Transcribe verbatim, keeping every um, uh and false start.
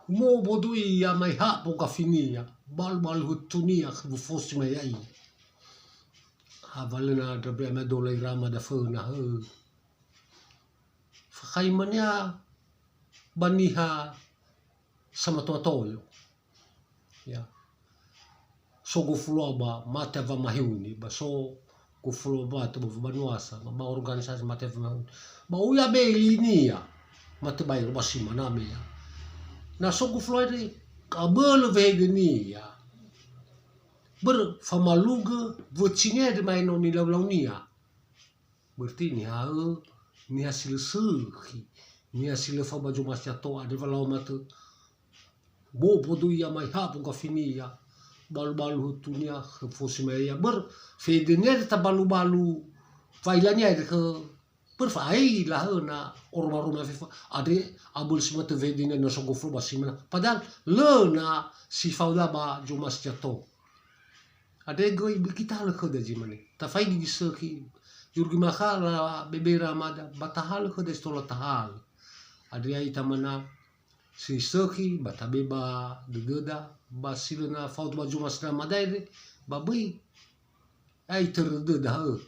Mo bodui ia mai ha pogafinia, balu-balu hutunia khö fosi mai ai. Hawalena drabe ama dola irama da föna hö. Fakhaimania ba niha samatoatoyo. Ya. So gofuloa ba mate wamaheuni, ba so gofuloa ba mate ba wanuasa, ba, ba organisasi mate wamaheuni. Ba uya be linia, mate baero ba simana mea. Na so gofuloa ede, kabölö wehedenia. Börö famalugö wötsinede maeno nilaulaunia. Berarti niha ö, niha si lö sökhi, niha si lö fao ba zomasi ato andre wa lau matö. Bo bodui ia mai ha pogafinia, balu-balu hutunia khö fosi mai ia. Börö fedenia de tabalu-balu, failania de khö, börö fa'aila hö na oroma-roma fefa, andre abölö si matö fedenia na so gofuloa ba simana. Padahal lö na si fao da ba zomasi ato. Andre göi böi itahalö khöda zi mane. Tafaigi zi sökhi. Yurgi makhala bebera amada, ba tahalö khöda si tola tahalö. Andre ai tamana si sökhi, ba tabe ba dödöda, ba si lö na fao ba zomasi na madaere, ba böi. Ai törö dödöda hö.